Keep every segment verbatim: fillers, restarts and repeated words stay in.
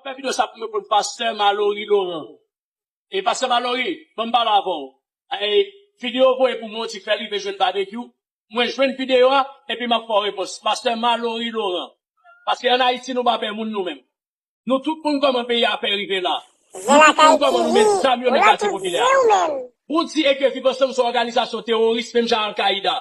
Fè videyo sa pou mwen konn pastè Malory Laurent. E pastè Malory, ban m pale avè w. E videyo voye pou mwen, ti fè rive jwenn Babekyou. Mwen jwenn videyo a, epi m ap fè w repons. Pastè Malory Laurent. Paske ann Ayiti, nou pa pè moun nou menm. Nou tout konn kòman peyi a fè rive la. Nou tout konn kòman nou met zam yo nan katye popilè a. Pou di e ke Viv Ansanm se yon òganizasyon teworis, menm jan Al-Qaida.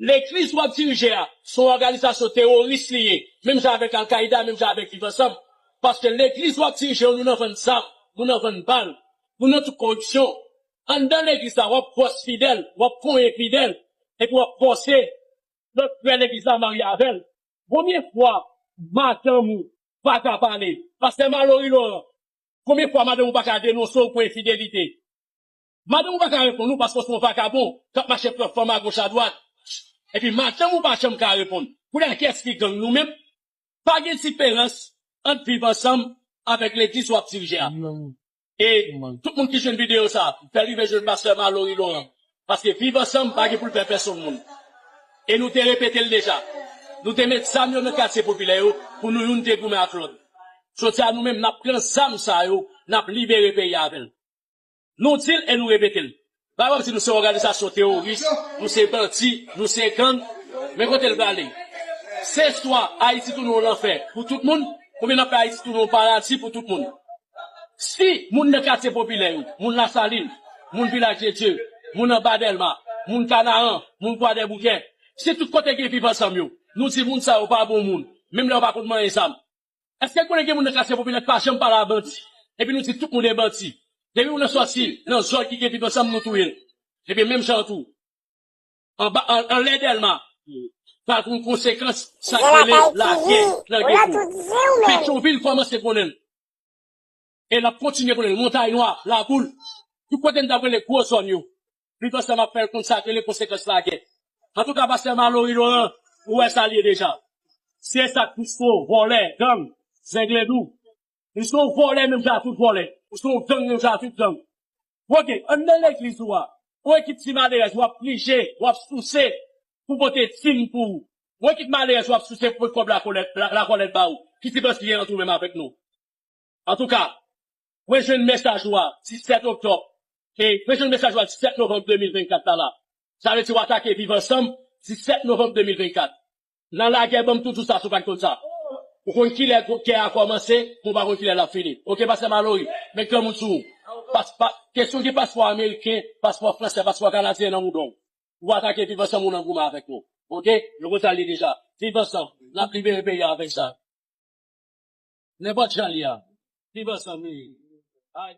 Legliz w ap dirije a, se yon òganizasyon teworis li ye, menm jan avèk Al-Qaida, menm jan avèk Viv Ansanm. Paske legliz w ap dirije yo, nou nan vann zam, nou nan vann bal, nou nan tout koripsyon. Anndan legliz la, w ap fòse fidèl, w ap konyen fidèl, epi w ap fòse lòt frè legliz la marye avè l. Konbyen fwa madanm ou pa ka pale? Pastè Malory Laurent, konbyen fwa madanm ou pa ka denonse w pou enfidelite? Madanm ou pa ka reponn ou paske w se yon vakabon k ap mache pran fanm agoch adwat. Epi madanm ou pa janm ka reponn. Kounye a, kiyès ki gang nou menm? Pa gen diferans ant Viv Ansanm avèk legliz w ap dirije a. E tout moun ki jwenn videyo sa, fè l rive jwenn pastè Malory Laurent. Paske Viv Ansanm pa gen pou l pè pèsonn moun. E nou te repete l deja. Nou te met zam yo nan katye popilè yo pou nou youn te goumen ak lòt. Jodi a, nou menm, n ap pran zam sa yo, n ap libere peyi a avè l. Nou di l e nou repete l. Pa w ap di nou se òganizasyon teworis, nou se bandi, nou se gang. Men kote l prale. Se swa Ayiti tounen yon lanfè pou tout moun, oubyen n ap fè Ayiti tounen yon paradi pou tout moun. Si moun nan katye popilè yo, moun Lasalin, moun Vilaj de Dye, moun anba Dèlma, moun Kanaran, moun Kwadèboukè, si tout kote gen Viv Ansanm yo, nou di moun sa yo pa bon moun, menm lè yo pa konn manyen zam. Èske konnen gen moun nan katye popilè ki pa janm pale a bandi? Epi nou di tout moun e bandi. Depi moun nan sòti nan zòn ki gen Viv Ansanm, nou touye l. Epi menm jan tou, anba, an, anlè Dèlma, pral gen konsekans, sa k rele lagè nan geto. Petyonvil kòmanse konnen l. E l ap kontinye konnen l. Montay Nwa, Laboul, tout kote n t ap rele gwo zòn yo. Viv Ansanm ap fè l konn sa k rele konsekans lagè. Antouka, pastè Malory Laurent, ou wè sa l ye deja. Se sa k plis ou vòlè, gang, zengledou. Ou se yon vòlè menm jan ak tout vòlè. Ou se yon gang menm jan ak tout gang. Oke, anndan legliz ou a, yon ekip ti malerèz w ap plije, w ap souse pou pote dim pou ou. Yon ekip malerèz w ap souse pou pote kòb lakòlèt, la, lakòlèt ba ou. Ki diferans ki gen ant ou menm avèk nou? Antouka, rejwenn mesaj ou a, disèt oktòb. E rejwenn mesaj ou a, disèt novanm de mil vennkat la la. Sa vle di w atake Viv Ansanm, disèt novanm de mil vennkat. Nan lagè, ban m tou di w sa si w pa t konn sa. Ou konn kilè gè a kòmanse, men w pa konn kilè l ap fini. Oke, pastè Malory, met granmoun sou ou. Pas, pa, kesyon gen paspò ameriken, paspò fransè, paspò kanadyen nan mouda w. Ou atake Viv Ansanm, ou nan goumen avèk nou. Oke? Nou konn sa l ye deja. Viv Ansanm, n ap libere peyi a avèk sa. Nenpòt jan l ye a. Viv Ansanm, wi. Ay.